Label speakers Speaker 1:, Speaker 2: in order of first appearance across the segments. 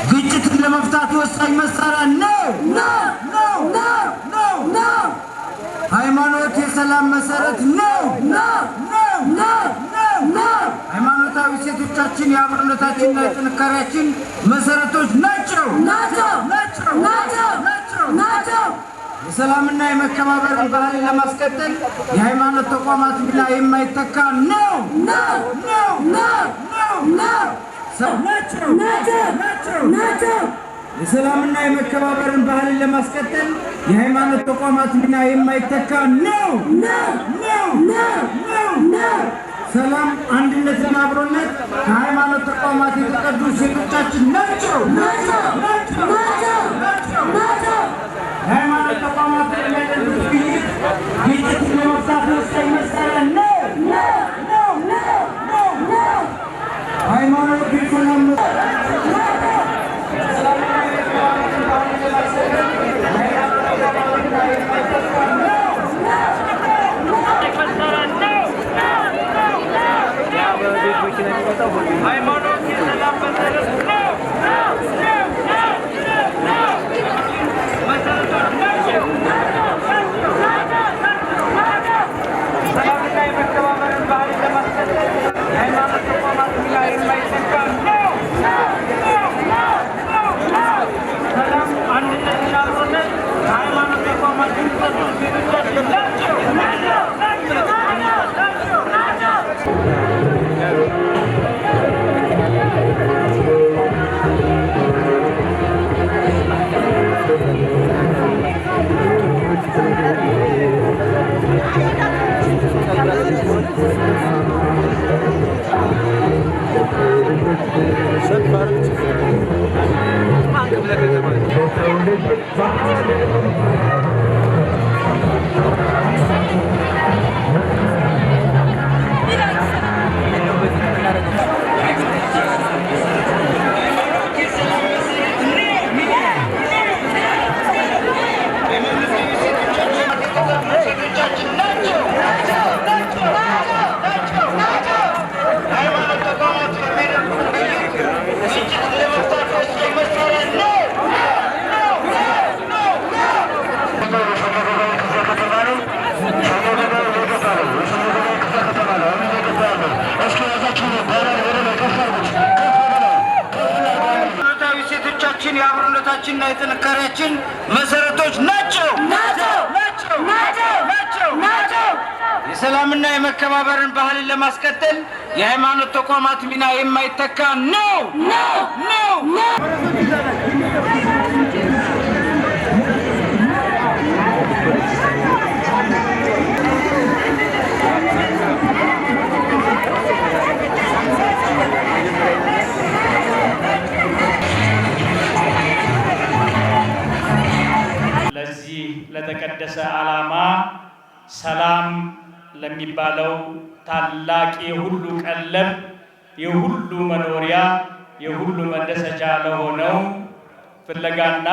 Speaker 1: ግጭትን ለመፍታት ወሳኝ መሳሪያ ነው ነው ነው ነው ነው። ሃይማኖት የሰላም መሰረት ነው ነው ነው ነው ነው። ሃይማኖታዊ እሴቶቻችን የአብሮነታችንና የጥንካሬያችን መሰረቶች ናቸው ናቸው ናቸው ናቸው ናቸው። የሰላምና የመከባበርን ባህልን ለማስቀጠል የሃይማኖት ተቋማት ሚና የማይተካ ነው ነው ነው ነው ነው ናቸው ናቸው ናቸው። የሰላምና የመከባበርን ባህልን ለማስቀጠል የሃይማኖት ተቋማት ሚና የማይተካ ነው ነው ነው ነው ነው። ሰላም፣ አንድነትና አብሮነት ከሃይማኖት ተቋማት የተቀዱ እሴቶቻችን ናቸው ናቸው ናቸው ናቸው ናቸው። የሃይማኖት ተቋማት የሚያደርጉት ውይይት ግጭትን ለመፍታት ወሳኝ መሳሪያ ነው ነው ነው ነው ነው። ሃይማኖት የሰላም
Speaker 2: ሃይማኖት የሰላም መሰረት ነው ነው ነው ነው መሰረቶች ናቸው። ሰላምና የመከባበርን ባህልን ለማስቀጠል የሃይማኖት ተቋማት ሚና የማይተካ ነው ነው ነው ነው። ሰላም፣ አንድነትና አብሮነት ከሃይማኖት ተቋማት የሚቀዱ እሴቶቻችን ናቸው ናቸው ናቸው ናቸው ናቸው።
Speaker 1: ሃይማኖት ተቋማት የሚያደርጉት ውይይት ግጭትን ለመፍታት ወሳኝ መሳሪያ ነው ነው ነው ሃይማኖታዊ እሴቶቻችን የአብሮነታችንና የጥንካሬያችን መሰረቶች ናቸው ናቸው ናቸው ናቸው ናቸው። የሰላምና የመከባበርን ባህልን ለማስቀጠል የሃይማኖት ተቋማት ሚና የማይተካ ነው ነው ነው።
Speaker 2: ለዚህ ለተቀደሰ ዓላማ ሰላም ለሚባለው ታላቅ የሁሉ ቀለብ፣ የሁሉ መኖሪያ፣ የሁሉ መደሰቻ ለሆነው ፍለጋና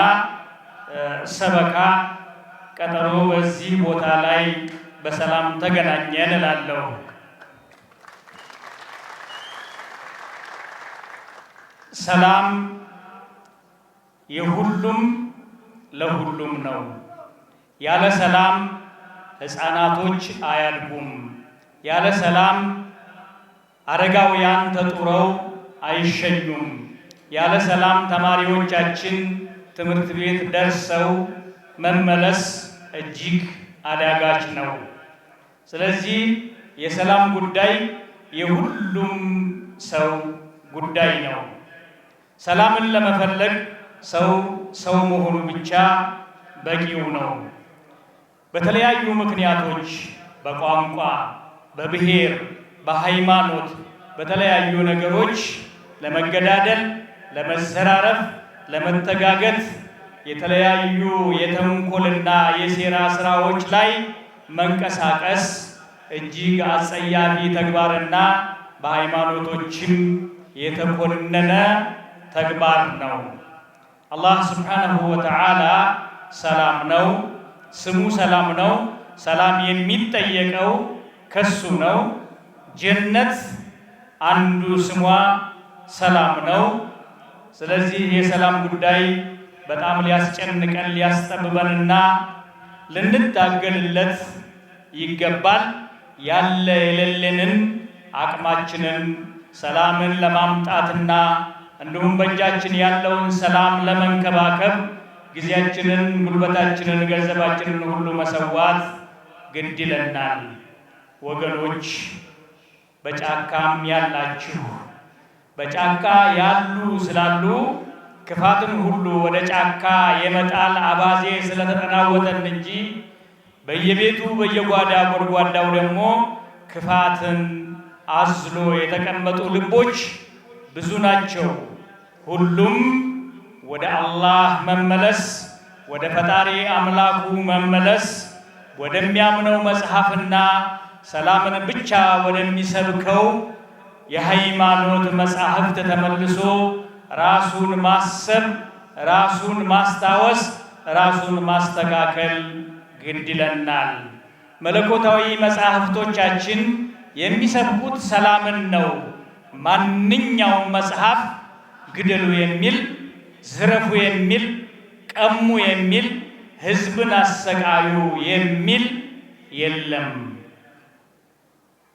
Speaker 2: ሰበካ ቀጠሮ በዚህ ቦታ ላይ በሰላም ተገናኘን እላለሁ። ሰላም የሁሉም ለሁሉም ነው። ያለ ሰላም ሕፃናቶች አያድጉም። ያለ ሰላም አረጋውያን ተጡረው አይሸኙም። ያለ ሰላም ተማሪዎቻችን ትምህርት ቤት ደርሰው መመለስ እጅግ አዳጋች ነው። ስለዚህ የሰላም ጉዳይ የሁሉም ሰው ጉዳይ ነው። ሰላምን ለመፈለግ ሰው ሰው መሆኑ ብቻ በቂው ነው። በተለያዩ ምክንያቶች በቋንቋ፣ በብሔር፣ በሃይማኖት፣ በተለያዩ ነገሮች ለመገዳደል፣ ለመዘራረፍ፣ ለመተጋገት የተለያዩ የተንኮልና የሴራ ስራዎች ላይ መንቀሳቀስ እጅግ አጸያፊ ተግባርና በሃይማኖቶችም የተኮነነ ተግባር ነው። አላህ ስብሓነሁ ወተዓላ ሰላም ነው። ስሙ ሰላም ነው። ሰላም የሚጠየቀው ከሱ ነው። ጀነት አንዱ ስሟ ሰላም ነው። ስለዚህ የሰላም ጉዳይ በጣም ሊያስጨንቀን ሊያስጠብበንና ልንታገልለት ይገባል። ያለ የሌለንን አቅማችንን ሰላምን ለማምጣትና እንዲሁም በእጃችን ያለውን ሰላም ለመንከባከብ ጊዜያችንን፣ ጉልበታችንን፣ ገንዘባችንን ሁሉ መሰዋት ግድ ይለናል። ወገኖች፣ በጫካም ያላችሁ፣ በጫካ ያሉ ስላሉ ክፋትን ሁሉ ወደ ጫካ የመጣል አባዜ ስለተጠናወተን እንጂ በየቤቱ በየጓዳ ጎድጓዳው ደግሞ ክፋትን አዝሎ የተቀመጡ ልቦች ብዙ ናቸው። ሁሉም ወደ አላህ መመለስ፣ ወደ ፈጣሪ አምላኩ መመለስ፣ ወደሚያምነው መጽሐፍና ሰላምን ብቻ ወደሚሰብከው የሃይማኖት መጻሕፍት ተመልሶ ራሱን ማሰብ፣ ራሱን ማስታወስ፣ ራሱን ማስተካከል ግድ ይለናል። መለኮታዊ መጻሕፍቶቻችን የሚሰብኩት ሰላምን ነው። ማንኛውም መጽሐፍ ግደሉ የሚል፣ ዝረፉ የሚል፣ ቀሙ የሚል፣ ህዝብን አሰቃዩ የሚል የለም።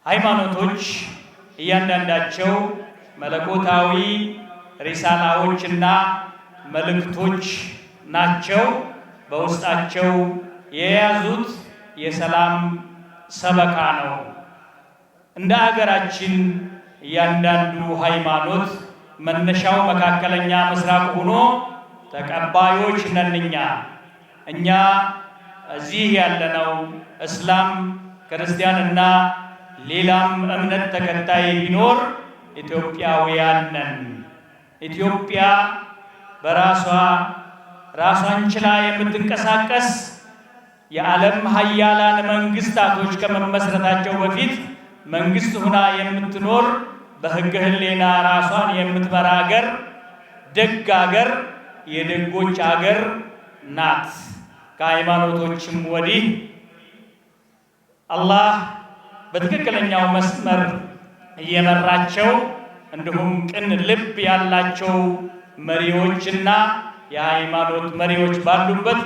Speaker 2: ሃይማኖቶች እያንዳንዳቸው መለኮታዊ ሪሳላዎችና መልእክቶች ናቸው። በውስጣቸው የያዙት የሰላም ሰበካ ነው። እንደ አገራችን እያንዳንዱ ሃይማኖት መነሻው መካከለኛ ምስራቅ ሆኖ ተቀባዮች ነን። እኛ እዚህ ያለነው እስላም፣ ክርስቲያንና ሌላም እምነት ተከታይ ቢኖር ኢትዮጵያውያን ነን። ኢትዮጵያ በራሷ ራሷን ችላ የምትንቀሳቀስ፣ የዓለም ሀያላን መንግስታቶች ከመመስረታቸው በፊት መንግስት ሁና የምትኖር፣ በህገ ህሊና ራሷን የምትመራ አገር፣ ደግ አገር፣ የደጎች አገር ናት። ከሃይማኖቶችም ወዲህ አላህ በትክክለኛው መስመር እየመራቸው እንዲሁም ቅን ልብ ያላቸው መሪዎችና የሃይማኖት መሪዎች ባሉበት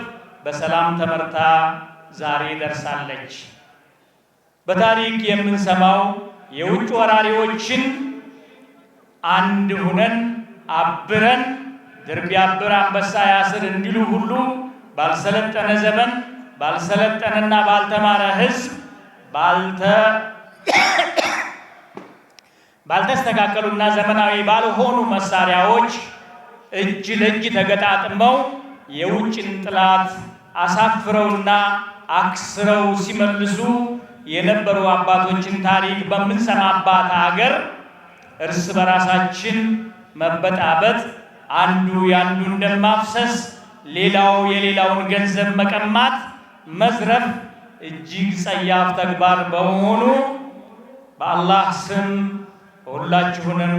Speaker 2: በሰላም ተመርታ ዛሬ ደርሳለች። በታሪክ የምንሰማው የውጭ ወራሪዎችን አንድ ሁነን አብረን፣ ድር ቢያብር አንበሳ ያስር እንዲሉ ሁሉ፣ ባልሰለጠነ ዘመን ባልሰለጠነና ባልተማረ ህዝብ ባልተስተካከሉና ዘመናዊ ባልሆኑ መሳሪያዎች እጅ ለእጅ ተገጣጥመው የውጭን ጥላት አሳፍረውና አክስረው ሲመልሱ የነበሩ አባቶችን ታሪክ በምንሰማባት አገር እርስ በራሳችን መበጣበጥ፣ አንዱ ያንዱን ደም ማፍሰስ፣ ሌላው የሌላውን ገንዘብ መቀማት፣ መዝረፍ እጅግ ጸያፍ ተግባር በመሆኑ በአላህ ስም ሁላችሁንም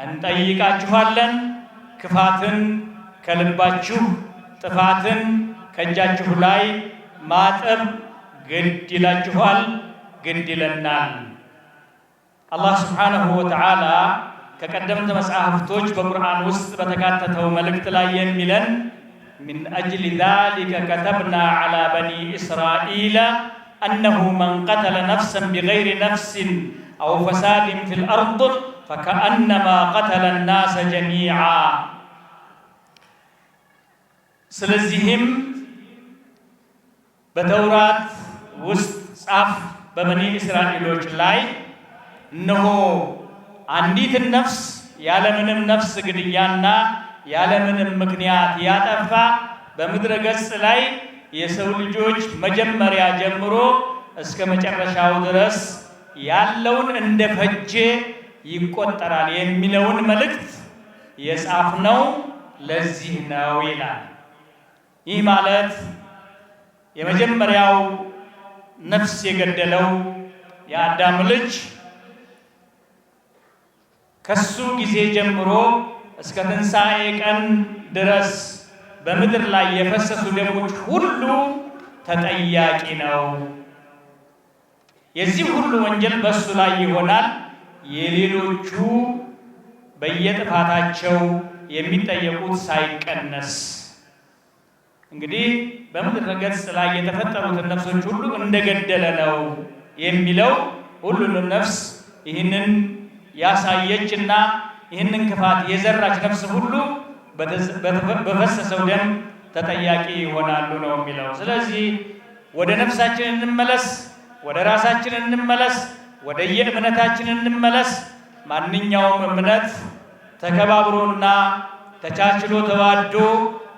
Speaker 2: እንጠይቃችኋለን። ክፋትን ከልባችሁ፣ ጥፋትን ከእጃችሁ ላይ ማጠብ ግድ ይላችኋል፣ ግድ ይለናል። አላህ ስብሓነሁ ወተዓላ ከቀደምት መጽሐፍቶች በቁርአን ውስጥ በተካተተው መልእክት ላይ የሚለን من أجل ذلك كتبنا على بني إسرائيل أنه من قتل نفسا بغير نفس أو فساد في الأرض فكأنما قتل الناس جميعا። ስለዚህም በተውራት ውስጥ ጻፍ በበኒ እስራኤሎች ላይ፣ እነሆ አንዲትን ነፍስ ያለምንም ነፍስ ግድያና ያለምንም ምክንያት ያጠፋ በምድረ ገጽ ላይ የሰው ልጆች መጀመሪያ ጀምሮ እስከ መጨረሻው ድረስ ያለውን እንደ ፈጀ ይቆጠራል የሚለውን መልእክት የጻፍነው ለዚህ ነው ይላል። ይህ ማለት የመጀመሪያው ነፍስ የገደለው የአዳም ልጅ ከሱ ጊዜ ጀምሮ እስከ ትንሣኤ ቀን ድረስ በምድር ላይ የፈሰሱ ደሞች ሁሉ ተጠያቂ ነው። የዚህ ሁሉ ወንጀል በሱ ላይ ይሆናል። የሌሎቹ በየጥፋታቸው የሚጠየቁት ሳይቀነስ። እንግዲህ በምድር ገጽ ላይ የተፈጠሩትን ነፍሶች ሁሉ እንደገደለ ነው የሚለው። ሁሉንም ነፍስ ይህንን ያሳየችና ይህንን ክፋት የዘራች ነፍስ ሁሉ በፈሰሰው ደም ተጠያቂ ይሆናሉ ነው የሚለው። ስለዚህ ወደ ነፍሳችን እንመለስ፣ ወደ ራሳችን እንመለስ፣ ወደ የእምነታችን እንመለስ። ማንኛውም እምነት ተከባብሮና ተቻችሎ ተዋዶ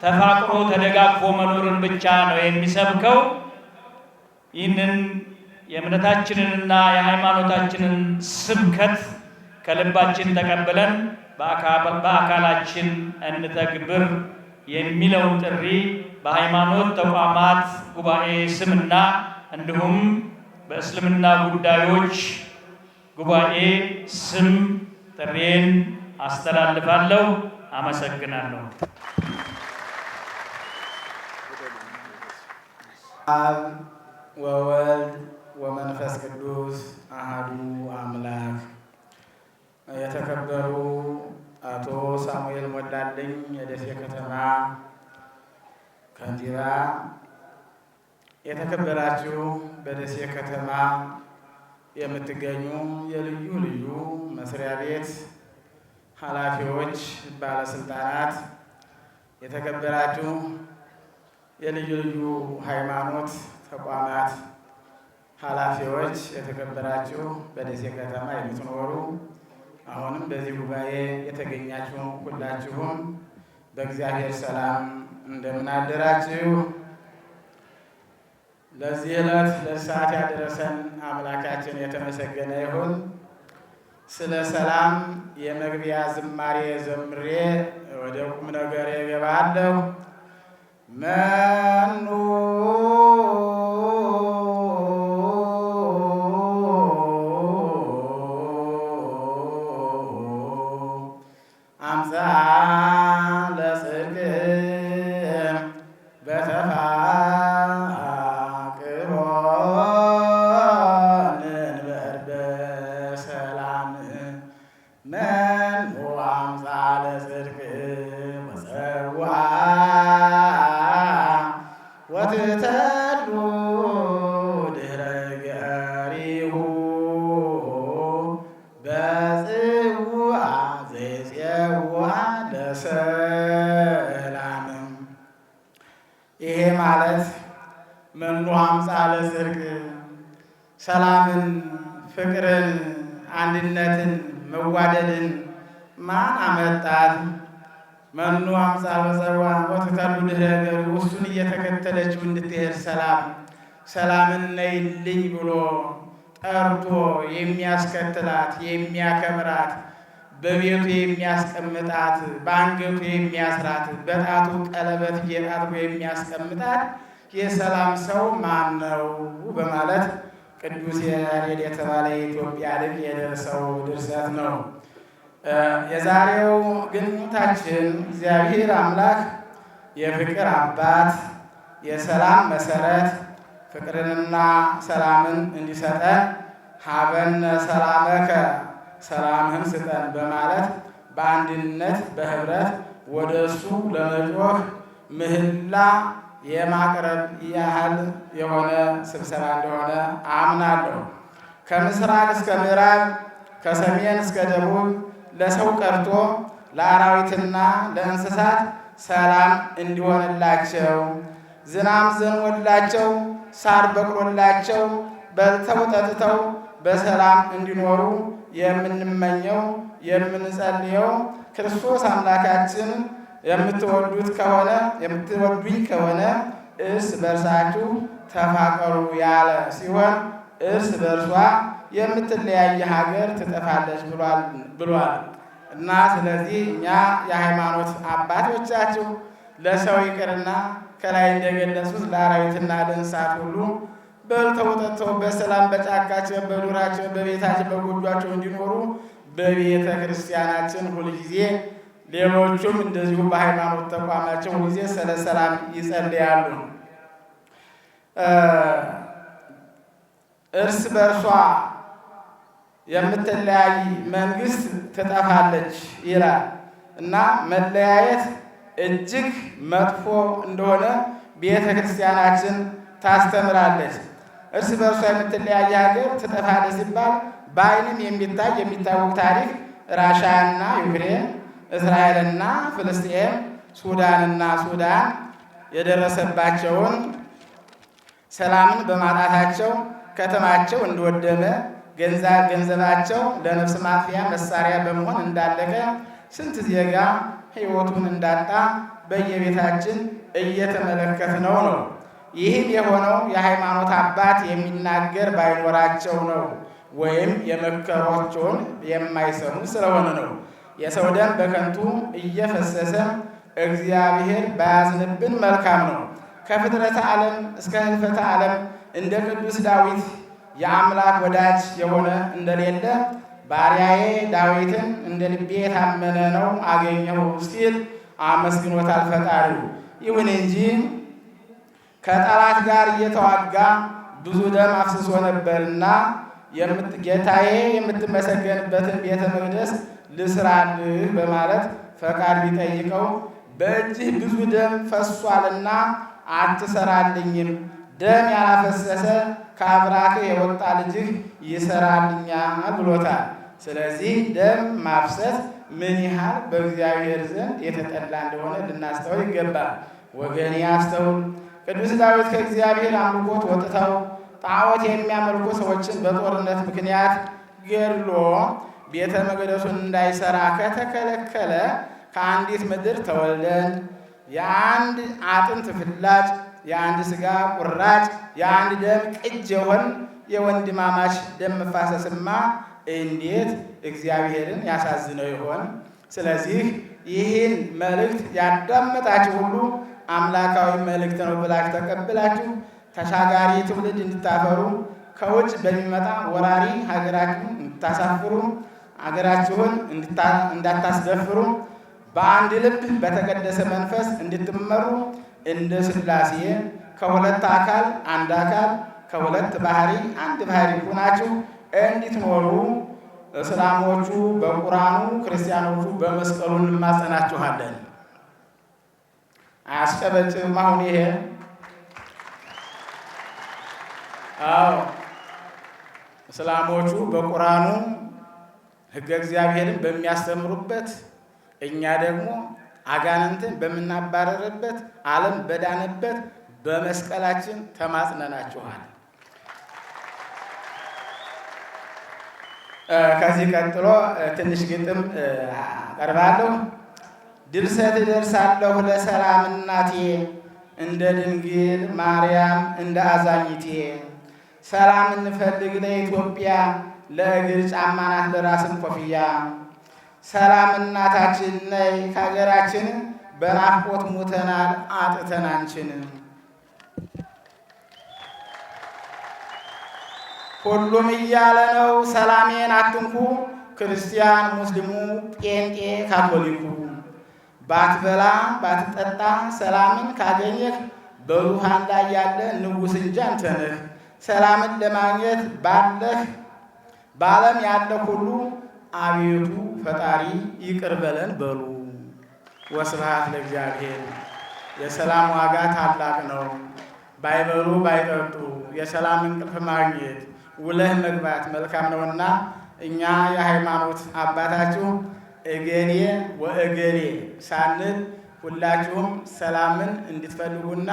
Speaker 2: ተፋቅሮ ተደጋግፎ መኖርን ብቻ ነው የሚሰብከው። ይህንን የእምነታችንንና የሃይማኖታችንን ስብከት ከልባችን ተቀብለን በአካላችን እንተግብር የሚለውን ጥሪ በሃይማኖት ተቋማት ጉባኤ ስምና እንዲሁም በእስልምና ጉዳዮች ጉባኤ ስም ጥሪዬን አስተላልፋለሁ። አመሰግናለሁ።
Speaker 3: አብ ወወልድ ወመንፈስ ቅዱስ አሃዱ አምላክ። የተከበሩ አቶ ሳሙኤል ሞላልኝ የደሴ ከተማ ከንቲባ፣ የተከበራችሁ በደሴ ከተማ የምትገኙ የልዩ ልዩ መስሪያ ቤት ኃላፊዎች፣ ባለስልጣናት፣ የተከበራችሁ የልዩ ልዩ ሃይማኖት ተቋማት ኃላፊዎች፣ የተከበራችሁ በደሴ ከተማ የምትኖሩ አሁንም በዚህ ጉባኤ የተገኛችሁ ሁላችሁም በእግዚአብሔር ሰላም እንደምን አደራችሁ? ለዚህ ዕለት ለሰዓት ያደረሰን አምላካችን የተመሰገነ ይሁን። ስለ ሰላም የመግቢያ ዝማሬ ዘምሬ ወደ ቁም ነገር እገባለሁ። መኑ አምጽአ ለጽድቅ በተፋቅሮ ንንበር በሰላም። መኑ አምጽአ ለጽድቅ ወፀውአ ወትተሉ ድኅረ ገሪሁ በጽውአ ዘይፄውአ ለሰላም። ይሄ ማለት መኑ አምጽአ ለጽድቅ ሰላምን፣ ፍቅርን፣ አንድነትን፣ መዋደድን ማን አመጣት? መኑ አምጽአ ወፀውአ ወትተሉ ድኅረ ገሪሁ እሱን እየተከተለችው እንድትሄድ ሰላም ሰላምን ነይልኝ ብሎ ጠርቶ የሚያስከትላት፣ የሚያከብራት፣ በቤቱ የሚያስቀምጣት፣ በአንገቱ የሚያስራት፣ በጣቱ ቀለበት ጌጥ አድርጎ የሚያስቀምጣት የሰላም ሰው ማን ነው በማለት ቅዱስ ያሬድ የተባለ የኢትዮጵያ ሊቅ የደረሰው ድርሰት ነው። የዛሬው ግንኙታችን እግዚአብሔር አምላክ የፍቅር አባት፣ የሰላም መሰረት፣ ፍቅርንና ሰላምን እንዲሰጠን ሀበነ ሰላመከ ሰላምህን ስጠን በማለት በአንድነት በህብረት ወደ እሱ ለመጮህ ምህላ የማቅረብ ያህል የሆነ ስብሰባ እንደሆነ አምናለሁ። ከምስራቅ እስከ ምዕራብ፣ ከሰሜን እስከ ደቡብ ለሰው ቀርቶ ለአራዊትና ለእንስሳት ሰላም እንዲሆንላቸው፣ ዝናብ ዘንቦላቸው ሳር በቅሎላቸው በልተው ጠጥተው በሰላም እንዲኖሩ የምንመኘው የምንጸልየው ክርስቶስ አምላካችን የምትወዱት ከሆነ የምትወዱኝ ከሆነ እርስ በርሳችሁ ተፋቀሩ ያለ ሲሆን እርስ በርሷ የምትለያይ ሀገር ትጠፋለች ብሏል። እና ስለዚህ እኛ የሃይማኖት አባቶቻችሁ ለሰው ይቅርና ከላይ እንደገለጹት ለአራዊትና ለእንስሳት ሁሉ በልተው ጠጥተው በሰላም በጫካቸው በዱራቸው በቤታቸው በጎጇቸው እንዲኖሩ በቤተ ክርስቲያናችን ሁልጊዜ ሌሎቹም እንደዚሁ በሃይማኖት ተቋማቸው ሁልጊዜ ስለ ሰላም ይጸልያሉ። እርስ በእርሷ የምትለያይ መንግስት ትጠፋለች ይላል። እና መለያየት እጅግ መጥፎ እንደሆነ ቤተ ክርስቲያናችን ታስተምራለች። እርስ በእርሷ የምትለያየ ሀገር ትጠፋለች ሲባል በዓይንም የሚታይ የሚታወቅ ታሪክ ራሻና ዩክሬን፣ እስራኤልና ፍልስጤም፣ ሱዳንና ሱዳን የደረሰባቸውን ሰላምን በማጣታቸው ከተማቸው እንደወደመ፣ ገንዘባቸው ለነፍስ ማጥፊያ መሳሪያ በመሆን እንዳለቀ፣ ስንት ዜጋ ሕይወቱን እንዳጣ በየቤታችን እየተመለከትነው ነው። ይህም የሆነው የሃይማኖት አባት የሚናገር ባይኖራቸው ነው፣ ወይም የመከሯቸውን የማይሰሙ ስለሆነ ነው። የሰው ደም በከንቱ እየፈሰሰ እግዚአብሔር ባያዝንብን መልካም ነው። ከፍጥረተ ዓለም እስከ ህልፈተ ዓለም እንደ ቅዱስ ዳዊት የአምላክ ወዳጅ የሆነ እንደሌለ ባሪያዬ ዳዊትን እንደ ልቤ የታመነ ነው አገኘሁ ሲል አመስግኖታል ፈጣሪው። ይሁን እንጂ ከጠላት ጋር እየተዋጋ ብዙ ደም አፍስሶ ነበርና ጌታዬ የምትመሰገንበትን ቤተ መቅደስ ልስራልህ በማለት ፈቃድ ቢጠይቀው በእጅህ ብዙ ደም ፈሷልና አትሰራልኝም፣ ደም ያላፈሰሰ ከአብራክህ የወጣ ልጅህ ይሰራልኛል ብሎታል። ስለዚህ ደም ማፍሰስ ምን ያህል በእግዚአብሔር ዘንድ የተጠላ እንደሆነ ልናስተውል ይገባል። ወገኔ አስተውል። ቅዱስ ዳዊት ከእግዚአብሔር አምልኮት ወጥተው ጣዖት የሚያመልኩ ሰዎችን በጦርነት ምክንያት ገድሎ ቤተ መቅደሱን እንዳይሰራ ከተከለከለ ከአንዲት ምድር ተወልደን የአንድ አጥንት ፍላጭ፣ የአንድ ስጋ ቁራጭ፣ የአንድ ደም ቅጅ የሆን የወንድማማች ደም መፋሰስማ እንዴት እግዚአብሔርን ያሳዝነው ይሆን? ስለዚህ ይህን መልእክት ያዳመጣችሁ ሁሉ አምላካዊ መልእክት ነው ብላችሁ ተቀብላችሁ ተሻጋሪ ትውልድ እንድታፈሩ፣ ከውጭ በሚመጣ ወራሪ ሀገራችሁን እንድታሳፍሩ፣ ሀገራችሁን እንዳታስደፍሩ፣ በአንድ ልብ በተቀደሰ መንፈስ እንድትመሩ፣ እንደ ሥላሴ ከሁለት አካል አንድ አካል፣ ከሁለት ባህሪ አንድ ባህሪ ሆናችሁ እንድትኖሩ እስላሞቹ በቁርአኑ ክርስቲያኖቹ በመስቀሉ እንማጸናችኋለን። አያስጨበጭብም አሁን ይሄ? አዎ፣ እስላሞቹ በቁርአኑ ሕገ እግዚአብሔርን በሚያስተምሩበት፣ እኛ ደግሞ አጋንንትን በምናባረርበት፣ ዓለም በዳነበት በመስቀላችን ተማጽነናችኋል። ከዚህ ቀጥሎ ትንሽ ግጥም አቀርባለሁ። ድርሰት እደርሳለሁ ለሰላም እናቴ፣ እንደ ድንግል ማርያም እንደ አዛኝቴ። ሰላም እንፈልግ ለኢትዮጵያ፣ ለእግር ጫማ ናት ለራስም ኮፍያ። ሰላም እናታችን ነይ ከሀገራችን፣ በናፍቆት ሙተናል አጥተን አንችን። ሁሉም እያለ ነው ሰላሜን አትንኩ፣ ክርስቲያን፣ ሙስሊሙ፣ ጴንጤ፣ ካቶሊኩ። ባትበላ ባትጠጣ ሰላምን ካገኘህ በዙፋን ላይ ያለ ንጉሥ እንጂ አንተ ነህ። ሰላምን ለማግኘት ባለህ በዓለም ያለ ሁሉ አቤቱ ፈጣሪ ይቅር በለን በሉ። ወስብሐት ለእግዚአብሔር። የሰላም ዋጋ ታላቅ ነው። ባይበሉ ባይጠጡ የሰላም እንቅልፍ ማግኘት ውለህ መግባት መልካም ነውና እኛ የሃይማኖት አባታችሁ እገሌ ወእገሌ ሳንል ሁላችሁም ሰላምን እንድትፈልጉና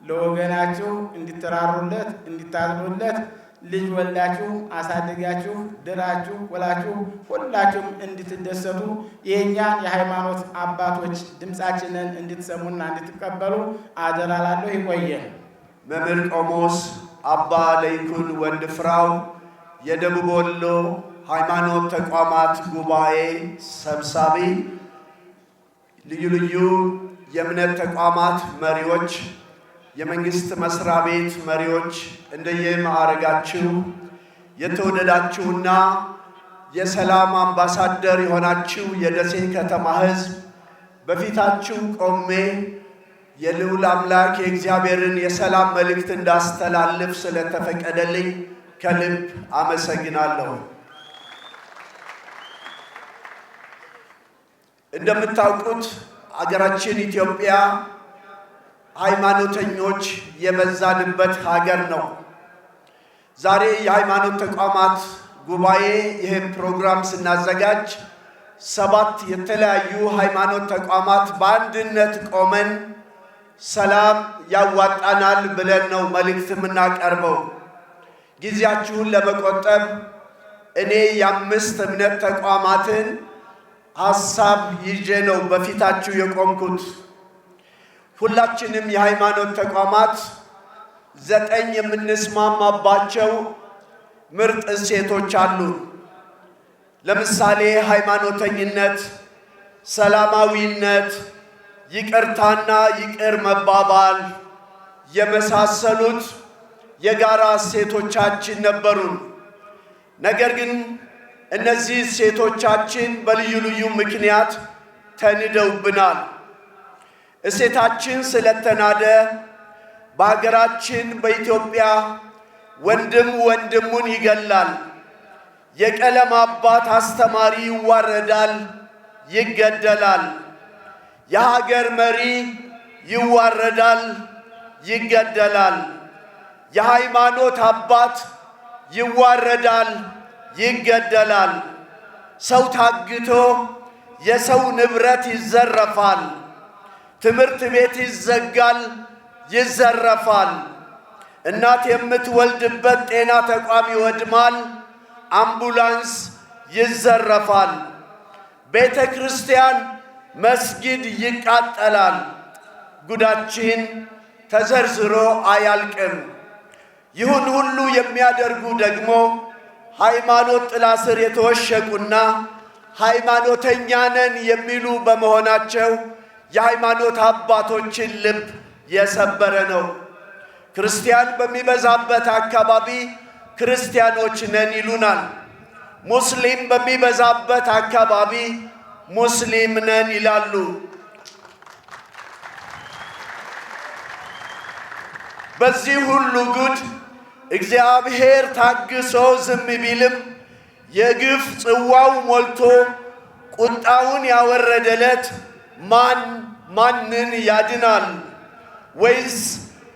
Speaker 3: ለወገናችሁ እንድትራሩለት እንድታዝኑለት፣ ልጅ ወልዳችሁ አሳድጋችሁ ድራችሁ ወላችሁ ሁላችሁም እንድትደሰቱ የእኛን የሃይማኖት አባቶች ድምፃችንን እንድትሰሙና እንድትቀበሉ አደራ እላለሁ። ይቆየን።
Speaker 4: መምህር ቆሞስ አባ ለይኩን ወንድፍራው፣ የደቡብ ወሎ ሃይማኖት ተቋማት ጉባኤ ሰብሳቢ፣ ልዩ ልዩ የእምነት ተቋማት መሪዎች፣ የመንግስት መስሪያ ቤት መሪዎች፣ እንደየማዕረጋችሁ የተወደዳችሁና የሰላም አምባሳደር የሆናችሁ የደሴ ከተማ ሕዝብ፣ በፊታችሁ ቆሜ የልዑል አምላክ የእግዚአብሔርን የሰላም መልእክት እንዳስተላልፍ ስለተፈቀደልኝ ከልብ አመሰግናለሁ። እንደምታውቁት አገራችን ኢትዮጵያ ሃይማኖተኞች የበዛንበት ሀገር ነው። ዛሬ የሃይማኖት ተቋማት ጉባኤ ይህን ፕሮግራም ስናዘጋጅ 7 የተለያዩ ሃይማኖት ተቋማት በአንድነት ቆመን ሰላም ያዋጣናል ብለን ነው መልእክት የምናቀርበው። ጊዜያችሁን ለመቆጠብ እኔ የ5 እምነት ተቋማትን ሐሳብ ይዤ ነው በፊታችሁ የቆምኩት። ሁላችንም የሃይማኖት ተቋማት 9 የምንስማማባቸው ምርጥ እሴቶች አሉ። ለምሳሌ ሃይማኖተኝነት፣ ሰላማዊነት፣ ይቅርታና ይቅር መባባል የመሳሰሉት የጋራ እሴቶቻችን ነበሩ። ነገር ግን እነዚህ እሴቶቻችን በልዩ ልዩ ምክንያት ተንደውብናል። እሴታችን ስለተናደ በሀገራችን በኢትዮጵያ ወንድም ወንድሙን ይገላል፣ የቀለም አባት አስተማሪ ይዋረዳል፣ ይገደላል፣ የሀገር መሪ ይዋረዳል፣ ይገደላል፣ የሃይማኖት አባት ይዋረዳል፣ ይገደላል፣ ሰው ታግቶ የሰው ንብረት ይዘረፋል፣ ትምህርት ቤት ይዘጋል፣ ይዘረፋል፣ እናት የምትወልድበት ጤና ተቋም ይወድማል፣ አምቡላንስ ይዘረፋል፣ ቤተ ክርስቲያን መስጊድ ይቃጠላል። ጉዳችን ተዘርዝሮ አያልቅም። ይሁን ሁሉ የሚያደርጉ ደግሞ ሃይማኖት ጥላ ስር የተወሸቁና ሃይማኖተኛ ነን የሚሉ በመሆናቸው የሃይማኖት አባቶችን ልብ የሰበረ ነው። ክርስቲያን በሚበዛበት አካባቢ ክርስቲያኖች ነን ይሉናል። ሙስሊም በሚበዛበት አካባቢ ሙስሊም ነን ይላሉ። በዚህ ሁሉ ጉድ እግዚአብሔር ታግሶ ዝም ቢልም የግፍ ጽዋው ሞልቶ ቁጣውን ያወረደለት ማን ማንን ያድናል? ወይስ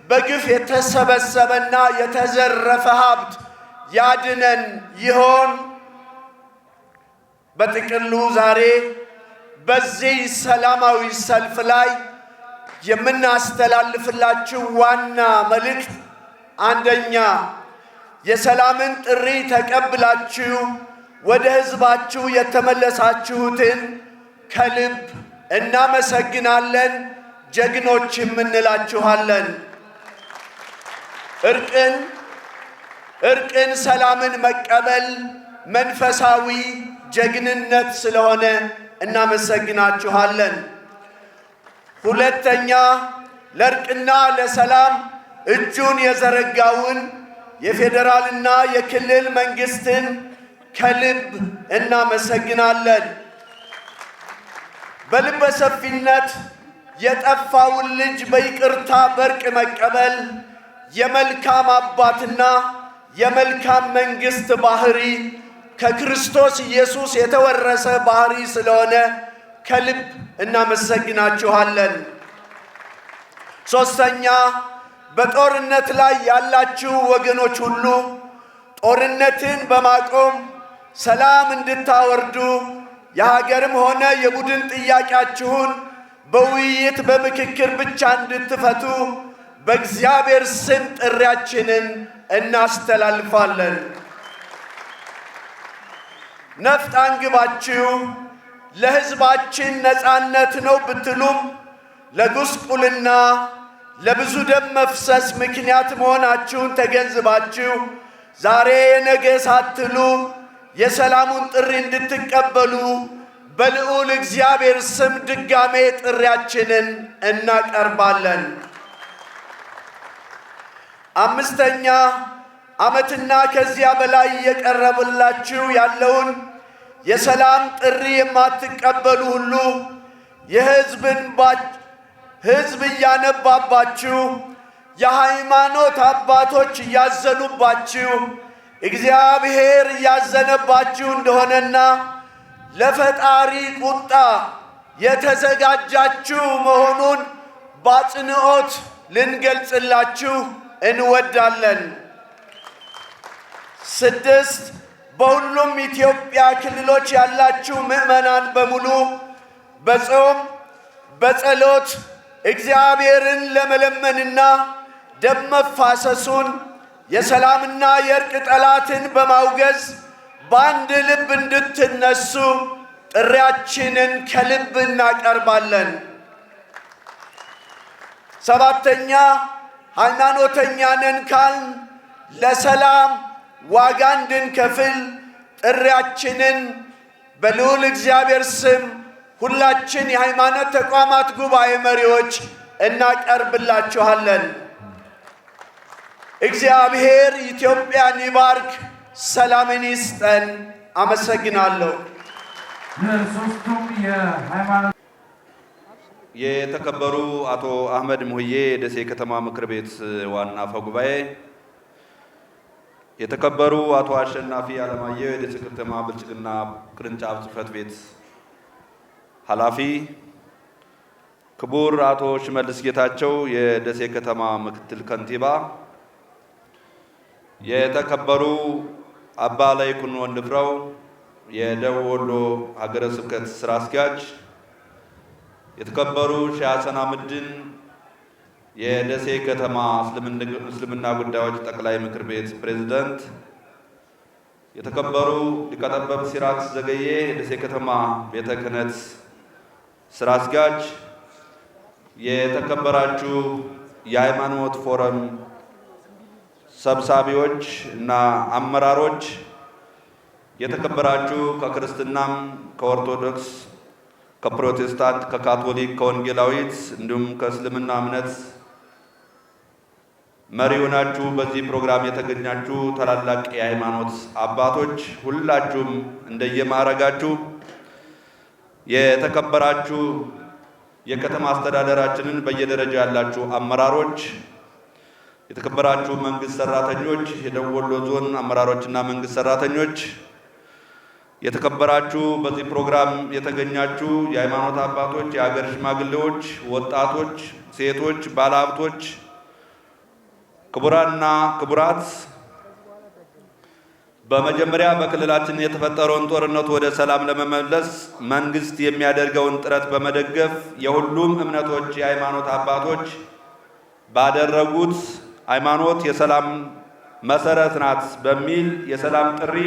Speaker 4: በግፍ የተሰበሰበና የተዘረፈ ሀብት ያድነን ይሆን? በጥቅሉ ዛሬ በዚህ ሰላማዊ ሰልፍ ላይ የምናስተላልፍላችሁ ዋና መልእክት፣ አንደኛ፣ የሰላምን ጥሪ ተቀብላችሁ ወደ ሕዝባችሁ የተመለሳችሁትን ከልብ እናመሰግናለን፣ ጀግኖችም እንላችኋለን። እርቅን ሰላምን መቀበል መንፈሳዊ ጀግንነት ስለሆነ እናመሰግናችኋለን። ሁለተኛ፣ ለእርቅና ለሰላም እጁን የዘረጋውን የፌዴራልና የክልል መንግስትን ከልብ እናመሰግናለን። በልበ ሰፊነት የጠፋውን ልጅ በይቅርታ በእርቅ መቀበል የመልካም አባትና የመልካም መንግስት ባህሪ ከክርስቶስ ኢየሱስ የተወረሰ ባህሪ ስለሆነ ከልብ እናመሰግናችኋለን። ሶስተኛ፣ በጦርነት ላይ ያላችሁ ወገኖች ሁሉ ጦርነትን በማቆም ሰላም እንድታወርዱ የሀገርም ሆነ የቡድን ጥያቄያችሁን በውይይት በምክክር ብቻ እንድትፈቱ በእግዚአብሔር ስም ጥሪያችንን እናስተላልፋለን። ነፍጥ አንግባችሁ ለሕዝባችን ነፃነት ነው ብትሉም ለጉስቁልና ለብዙ ደም መፍሰስ ምክንያት መሆናችሁን ተገንዝባችሁ ዛሬ ነገ ሳትሉ የሰላሙን ጥሪ እንድትቀበሉ በልዑል እግዚአብሔር ስም ድጋሜ ጥሪያችንን እናቀርባለን። አምስተኛ፣ ዓመትና ከዚያ በላይ የቀረበላችሁ ያለውን የሰላም ጥሪ የማትቀበሉ ሁሉ ሕዝብ እያነባባችሁ የሃይማኖት አባቶች እያዘኑባችሁ እግዚአብሔር እያዘነባችሁ እንደሆነና ለፈጣሪ ቁጣ የተዘጋጃችሁ መሆኑን በአጽንኦት ልንገልጽላችሁ እንወዳለን። 6፣ በሁሉም ኢትዮጵያ ክልሎች ያላችሁ ምዕመናን በሙሉ በጾም፣ በጸሎት እግዚአብሔርን ለመለመንና ደም መፋሰሱን፣ የሰላምና የእርቅ ጠላትን በማውገዝ በአንድ ልብ እንድትነሱ ጥሪያችንን ከልብ እናቀርባለን። ሰባተኛ፣ ሃይማኖተኛ ነን ካልን ለሰላም ዋጋ እንድንከፍል ጥሪያችንን በልዑል እግዚአብሔር ስም ሁላችን የሃይማኖት ተቋማት ጉባኤ መሪዎች እናቀርብላችኋለን። እግዚአብሔር ኢትዮጵያን ይባርክ፣ ሰላምን ይስጠን። አመሰግናለሁ።
Speaker 5: ለሶስቱም የሃይማኖት
Speaker 6: የተከበሩ አቶ አህመድ ሙህዬ የደሴ ከተማ ምክር ቤት ዋና አፈ ጉባኤ፣ የተከበሩ አቶ አሸናፊ አለማየሁ የደሴ ከተማ ብልጽግና ቅርንጫፍ ጽሕፈት ቤት ኃላፊ፣ ክቡር አቶ ሽመልስ ጌታቸው የደሴ ከተማ ምክትል ከንቲባ፣ የተከበሩ አባ ላይኩን ወንድፍራው የደቡብ ወሎ ሀገረ ስብከት ስራ አስኪያጅ፣ የተከበሩ ሼህ ሐሰን አህመድን የደሴ ከተማ እስልምና ጉዳዮች ጠቅላይ ምክር ቤት ፕሬዝዳንት፣ የተከበሩ ሊቀ ጠበብት ሲራክ ዘገየ የደሴ ከተማ ቤተ ክህነት ስራ አስኪያጅ፣ የተከበራችሁ የሃይማኖት ፎረም ሰብሳቢዎች እና አመራሮች፣ የተከበራችሁ ከክርስትናም፣ ከኦርቶዶክስ፣ ከፕሮቴስታንት፣ ከካቶሊክ፣ ከወንጌላዊት እንዲሁም ከእስልምና እምነት መሪ ሆናችሁ በዚህ ፕሮግራም የተገኛችሁ ታላላቅ የሃይማኖት አባቶች ሁላችሁም እንደየማዕረጋችሁ፣ የተከበራችሁ የከተማ አስተዳደራችንን በየደረጃ ያላችሁ አመራሮች፣ የተከበራችሁ መንግስት ሰራተኞች፣ የደቡብ ወሎ ዞን አመራሮችና መንግስት ሰራተኞች፣ የተከበራችሁ በዚህ ፕሮግራም የተገኛችሁ የሃይማኖት አባቶች፣ የሀገር ሽማግሌዎች፣ ወጣቶች፣ ሴቶች፣ ባለሀብቶች፣ ክቡራንና ክቡራት፣ በመጀመሪያ በክልላችን የተፈጠረውን ጦርነት ወደ ሰላም ለመመለስ መንግስት የሚያደርገውን ጥረት በመደገፍ የሁሉም እምነቶች የሃይማኖት አባቶች ባደረጉት ሃይማኖት የሰላም መሰረት ናት በሚል የሰላም ጥሪ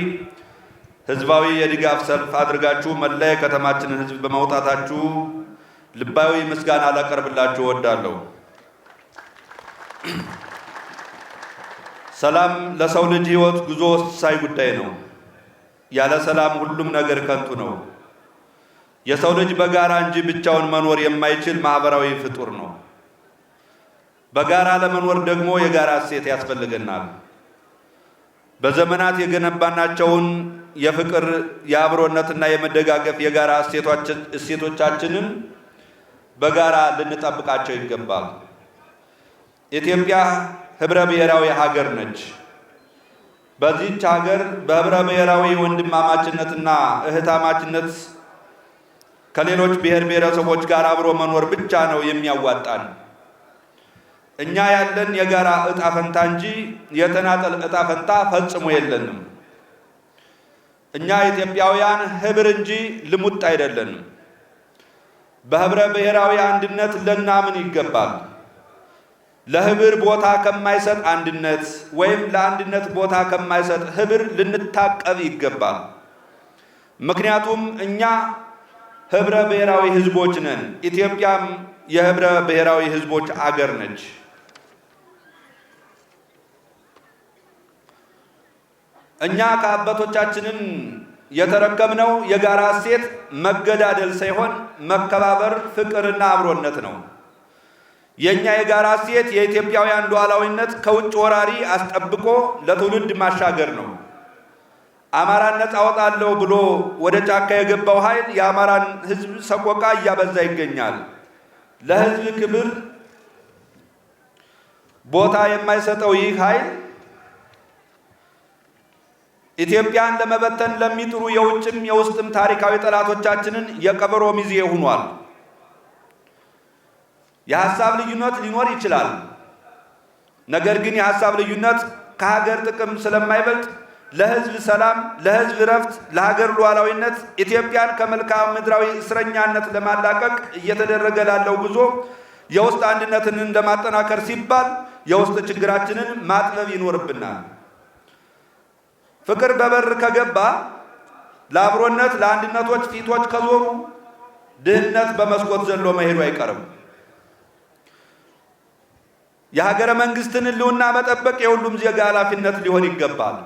Speaker 6: ህዝባዊ የድጋፍ ሰልፍ አድርጋችሁ መላ የከተማችንን ህዝብ በመውጣታችሁ ልባዊ ምስጋና ላቀርብላችሁ እወዳለሁ። ሰላም ለሰው ልጅ ህይወት ጉዞ ወሳኝ ጉዳይ ነው። ያለ ሰላም ሁሉም ነገር ከንቱ ነው። የሰው ልጅ በጋራ እንጂ ብቻውን መኖር የማይችል ማህበራዊ ፍጡር ነው። በጋራ ለመኖር ደግሞ የጋራ እሴት ያስፈልገናል። በዘመናት የገነባናቸውን የፍቅር፣ የአብሮነትና የመደጋገፍ የጋራ እሴቶቻችንን በጋራ ልንጠብቃቸው ይገባል። ኢትዮጵያ ህብረ ብሔራዊ ሀገር ነች። በዚህች ሀገር በህብረ ብሔራዊ ወንድማማችነትና እህታማችነት ከሌሎች ብሔር ብሔረሰቦች ጋር አብሮ መኖር ብቻ ነው የሚያዋጣን። እኛ ያለን የጋራ እጣ ፈንታ እንጂ የተናጠል እጣ ፈንታ ፈጽሞ የለንም። እኛ ኢትዮጵያውያን ህብር እንጂ ልሙጥ አይደለንም። በህብረ ብሔራዊ አንድነት ልናምን ይገባል። ለህብር ቦታ ከማይሰጥ አንድነት ወይም ለአንድነት ቦታ ከማይሰጥ ህብር ልንታቀብ ይገባል። ምክንያቱም እኛ ህብረ ብሔራዊ ህዝቦች ነን። ኢትዮጵያም የህብረ ብሔራዊ ህዝቦች አገር ነች። እኛ ከአባቶቻችንን የተረከብነው የጋራ እሴት መገዳደል ሳይሆን መከባበር፣ ፍቅርና አብሮነት ነው። የኛ የጋራ እሴት የኢትዮጵያውያን ሉዓላዊነት ከውጭ ወራሪ አስጠብቆ ለትውልድ ማሻገር ነው። አማራን ነፃ አወጣለሁ ብሎ ወደ ጫካ የገባው ኃይል የአማራን ህዝብ ሰቆቃ እያበዛ ይገኛል። ለህዝብ ክብር ቦታ የማይሰጠው ይህ ኃይል ኢትዮጵያን ለመበተን ለሚጥሩ የውጭም የውስጥም ታሪካዊ ጠላቶቻችንን የቀበሮ ሚዜ ሆኗል። የሐሳብ ልዩነት ሊኖር ይችላል። ነገር ግን የሐሳብ ልዩነት ከሀገር ጥቅም ስለማይበልጥ ለሕዝብ ሰላም፣ ለሕዝብ እረፍት፣ ለሀገር ሉዓላዊነት ኢትዮጵያን ከመልክዓ ምድራዊ እስረኛነት ለማላቀቅ እየተደረገ ላለው ጉዞ የውስጥ አንድነትን ለማጠናከር ሲባል የውስጥ ችግራችንን ማጥበብ ይኖርብናል። ፍቅር በበር ከገባ፣ ለአብሮነት ለአንድነቶች ፊቶች ከዞሩ ድህነት በመስኮት ዘሎ መሄዱ አይቀርም። የሀገረ መንግስትን ሕልውና መጠበቅ የሁሉም ዜጋ ኃላፊነት ሊሆን ይገባል።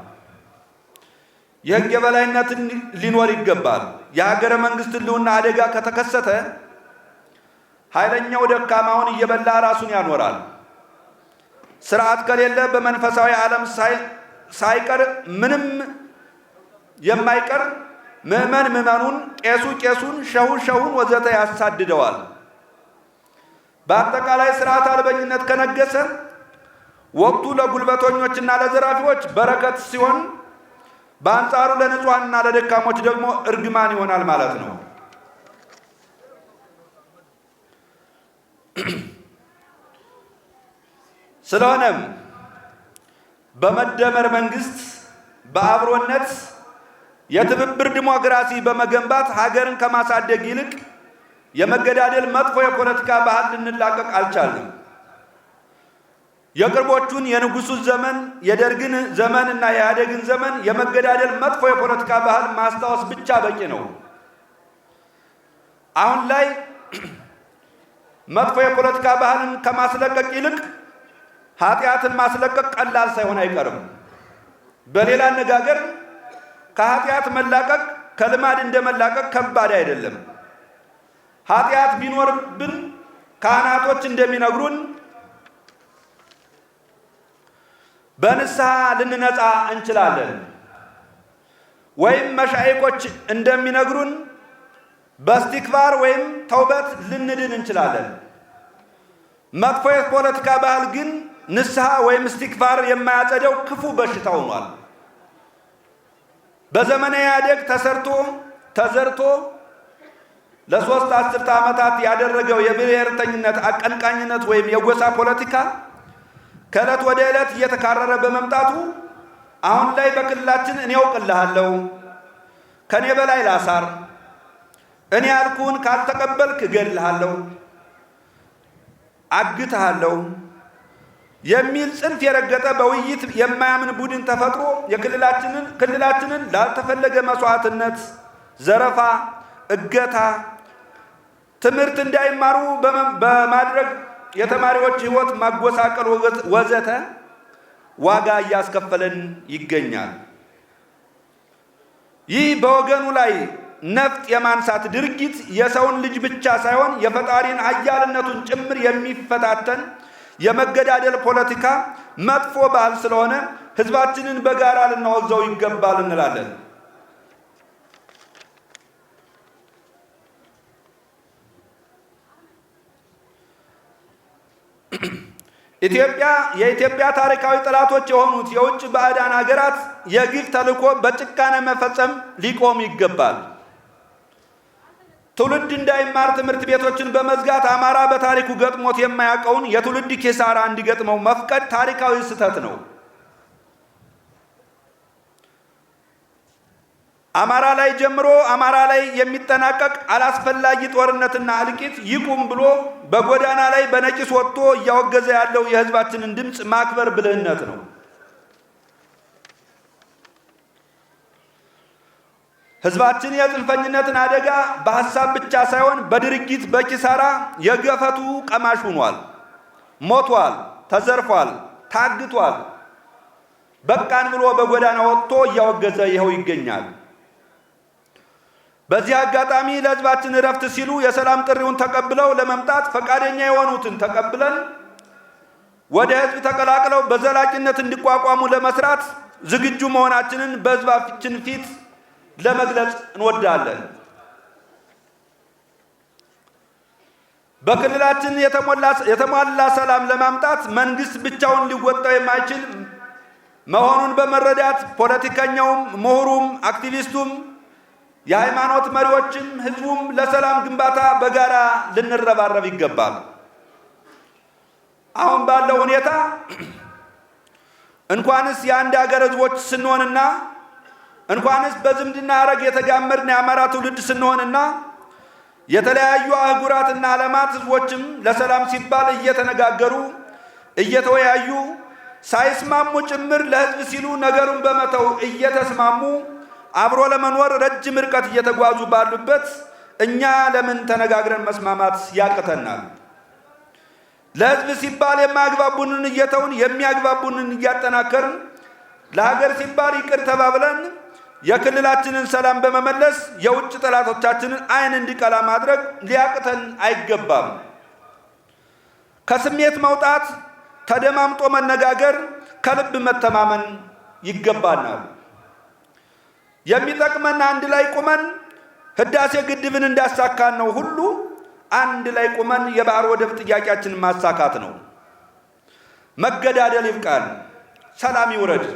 Speaker 6: የሕግ የበላይነትን ሊኖር ይገባል። የሀገረ መንግስት ሕልውና አደጋ ከተከሰተ ኃይለኛው ደካማውን እየበላ ራሱን ያኖራል። ስርዓት ከሌለ በመንፈሳዊ ዓለም ሳይቀር ምንም የማይቀር ምዕመን ምዕመኑን፣ ቄሱ ቄሱን፣ ሸሁ ሸሁን ወዘተ ያሳድደዋል። በአጠቃላይ ስርዓት አልበኝነት ከነገሰ ወቅቱ ለጉልበተኞችና ለዘራፊዎች በረከት ሲሆን፣ በአንጻሩ ለንጹሐንና ለደካሞች ደግሞ እርግማን ይሆናል ማለት ነው። ስለሆነም በመደመር መንግስት በአብሮነት የትብብር ዲሞክራሲ በመገንባት ሀገርን ከማሳደግ ይልቅ የመገዳደል መጥፎ የፖለቲካ ባህል ልንላቀቅ አልቻልንም። የቅርቦቹን የንጉሱ ዘመን፣ የደርግን ዘመን እና የኢህአዴግን ዘመን የመገዳደል መጥፎ የፖለቲካ ባህል ማስታወስ ብቻ በቂ ነው። አሁን ላይ መጥፎ የፖለቲካ ባህልን ከማስለቀቅ ይልቅ ኃጢአትን ማስለቀቅ ቀላል ሳይሆን አይቀርም። በሌላ አነጋገር ከኃጢአት መላቀቅ ከልማድ እንደመላቀቅ ከባድ አይደለም። ኃጢአት ቢኖርብን ካህናቶች እንደሚነግሩን በንስሐ ልንነጻ እንችላለን። ወይም መሻይኮች እንደሚነግሩን በእስቲክፋር ወይም ተውበት ልንድን እንችላለን። መጥፎ የፖለቲካ ባህል ግን ንስሐ ወይም እስቲክፋር የማያጸደው ክፉ በሽታ ሆኗል። በዘመነ ኢህአዴግ ተሰርቶ ተዘርቶ ለ3 አስርተ ዓመታት ያደረገው የብሔርተኝነት አቀንቃኝነት ወይም የጎሳ ፖለቲካ ከዕለት ወደ ዕለት እየተካረረ በመምጣቱ አሁን ላይ በክልላችን እኔ አውቅልሃለሁ፣ ከኔ በላይ ላሳር፣ እኔ ያልኩህን ካልተቀበልክ እገልሃለሁ፣ አግትሃለሁ የሚል ጽንፍ የረገጠ በውይይት የማያምን ቡድን ተፈጥሮ የክልላችንን ላልተፈለገ መስዋዕትነት፣ ዘረፋ፣ እገታ፣ ትምህርት እንዳይማሩ በማድረግ የተማሪዎች ሕይወት ማጎሳቀል ወዘተ ዋጋ እያስከፈለን ይገኛል። ይህ በወገኑ ላይ ነፍጥ የማንሳት ድርጊት የሰውን ልጅ ብቻ ሳይሆን የፈጣሪን ኃያልነቱን ጭምር የሚፈታተን የመገዳደል ፖለቲካ መጥፎ ባህል ስለሆነ ሕዝባችንን በጋራ ልናወግዘው ይገባል እንላለን። ኢትዮጵያ የኢትዮጵያ ታሪካዊ ጠላቶች የሆኑት የውጭ ባዕዳን ሀገራት የግፍ ተልዕኮ በጭካኔ መፈጸም ሊቆም ይገባል። ትውልድ እንዳይማር ትምህርት ቤቶችን በመዝጋት አማራ በታሪኩ ገጥሞት የማያውቀውን የትውልድ ኪሳራ እንዲገጥመው መፍቀድ ታሪካዊ ስህተት ነው። አማራ ላይ ጀምሮ አማራ ላይ የሚጠናቀቅ አላስፈላጊ ጦርነትና እልቂት ይቁም ብሎ በጎዳና ላይ በነቂስ ወጥቶ እያወገዘ ያለው የሕዝባችንን ድምፅ ማክበር ብልህነት ነው። ሕዝባችን የጽንፈኝነትን አደጋ በሐሳብ ብቻ ሳይሆን በድርጊት በኪሳራ የገፈቱ ቀማሽ ሆኗል። ሞቷል፣ ተዘርፏል፣ ታግቷል። በቃን ብሎ በጎዳና ወጥቶ እያወገዘ ይኸው ይገኛል። በዚህ አጋጣሚ ለሕዝባችን እረፍት ሲሉ የሰላም ጥሪውን ተቀብለው ለመምጣት ፈቃደኛ የሆኑትን ተቀብለን ወደ ሕዝብ ተቀላቅለው በዘላቂነት እንዲቋቋሙ ለመስራት ዝግጁ መሆናችንን በሕዝባችን ፊት ለመግለጽ እንወዳለን። በክልላችን የተሟላ ሰላም ለማምጣት መንግስት ብቻውን ሊወጣው የማይችል መሆኑን በመረዳት ፖለቲከኛውም፣ ምሁሩም፣ አክቲቪስቱም፣ የሃይማኖት መሪዎችም ህዝቡም ለሰላም ግንባታ በጋራ ልንረባረብ ይገባል። አሁን ባለው ሁኔታ እንኳንስ የአንድ ሀገር ህዝቦች ስንሆንና እንኳንስ በዝምድና ሐረግ የተጋመድን የአማራ ትውልድ ስንሆንና የተለያዩ አህጉራትና ዓለማት ህዝቦችም ለሰላም ሲባል እየተነጋገሩ እየተወያዩ ሳይስማሙ ጭምር ለህዝብ ሲሉ ነገሩን በመተው እየተስማሙ አብሮ ለመኖር ረጅም ርቀት እየተጓዙ ባሉበት እኛ ለምን ተነጋግረን መስማማት ያቅተናል? ለህዝብ ሲባል የማያግባቡንን እየተውን የሚያግባቡንን እያጠናከርን ለሀገር ሲባል ይቅር ተባብለን የክልላችንን ሰላም በመመለስ የውጭ ጠላቶቻችንን ዓይን እንዲቀላ ማድረግ ሊያቅተን አይገባም። ከስሜት መውጣት፣ ተደማምጦ መነጋገር፣ ከልብ መተማመን ይገባናል። የሚጠቅመን አንድ ላይ ቁመን ህዳሴ ግድብን እንዳሳካን ነው ሁሉ አንድ ላይ ቁመን የባህር ወደብ ጥያቄያችንን ማሳካት ነው። መገዳደል ይብቃን፣ ሰላም ይውረድ።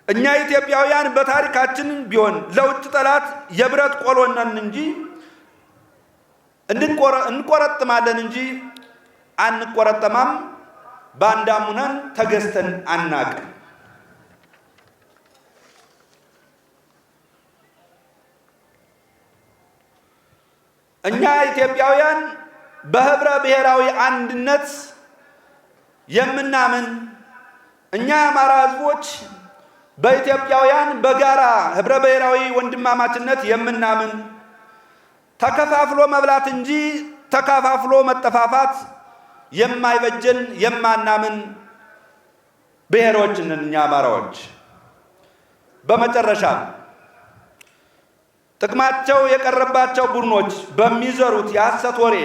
Speaker 6: እኛ ኢትዮጵያውያን በታሪካችን ቢሆን ለውጭ ጠላት የብረት ቆሎ ነን እንጂ እንቆረጥማለን እንጂ አንቆረጠማም። ባንዳም ሆነን ተገዝተን አናቅም። እኛ ኢትዮጵያውያን በህብረ ብሔራዊ አንድነት የምናምን፣ እኛ የአማራ ህዝቦች በኢትዮጵያውያን በጋራ ህብረ ብሔራዊ ወንድማማችነት የምናምን፣ ተከፋፍሎ መብላት እንጂ ተከፋፍሎ መጠፋፋት የማይበጀን የማናምን ብሔሮች ነን እኛ አማራዎች። በመጨረሻ ጥቅማቸው የቀረባቸው ቡድኖች በሚዘሩት የሐሰት ወሬ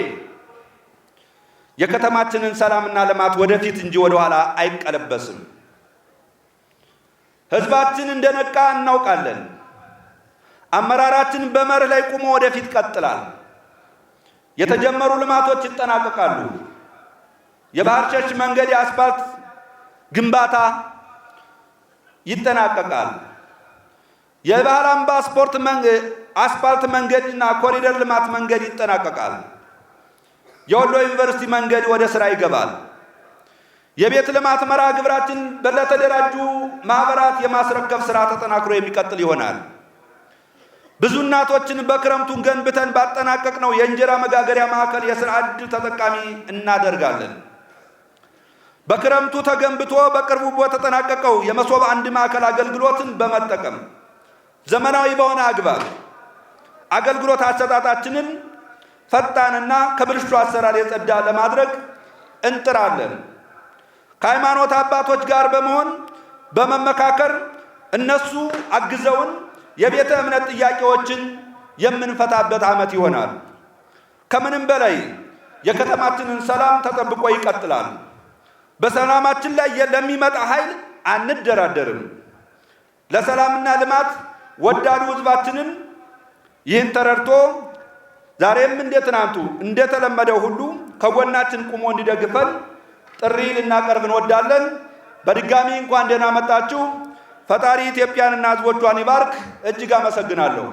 Speaker 6: የከተማችንን ሰላምና ልማት ወደፊት እንጂ ወደኋላ አይቀለበስም። ህዝባችን እንደነቃ እናውቃለን። አመራራችን በመርህ ላይ ቆሞ ወደፊት ቀጥላል። የተጀመሩ ልማቶች ይጠናቀቃሉ። የባህር ሸሽ መንገድ የአስፓልት ግንባታ ይጠናቀቃል። የባህር አምባ ስፖርት አስፓልት መንገድ እና ኮሪደር ልማት መንገድ ይጠናቀቃል። የወሎ ዩኒቨርሲቲ መንገድ ወደ ስራ ይገባል። የቤት ልማት መርሃ ግብራችን ለተደራጁ ማህበራት የማስረከብ ስራ ተጠናክሮ የሚቀጥል ይሆናል። ብዙ እናቶችን በክረምቱ ገንብተን ባጠናቀቅነው የእንጀራ መጋገሪያ ማዕከል የስራ ዕድል ተጠቃሚ እናደርጋለን። በክረምቱ ተገንብቶ በቅርቡ በተጠናቀቀው የመሶብ አንድ ማዕከል አገልግሎትን በመጠቀም ዘመናዊ በሆነ አግባብ አገልግሎት አሰጣጣችንን ፈጣንና ከብልሹ አሰራር የጸዳ ለማድረግ እንጥራለን። ከሃይማኖት አባቶች ጋር በመሆን በመመካከር እነሱ አግዘውን የቤተ እምነት ጥያቄዎችን የምንፈታበት ዓመት ይሆናል። ከምንም በላይ የከተማችንን ሰላም ተጠብቆ ይቀጥላል። በሰላማችን ላይ ለሚመጣ ኃይል አንደራደርም። ለሰላምና ልማት ወዳዱ ሕዝባችንን ይህን ተረድቶ ዛሬም እንደ ትናንቱ እንደተለመደው ሁሉ ከጎናችን ቁሞ እንዲደግፈን ጥሪ ልናቀርብ እንወዳለን። በድጋሚ እንኳን ደህና መጣችሁ። ፈጣሪ ኢትዮጵያንና ሕዝቦቿን ይባርክ። እጅግ አመሰግናለሁ።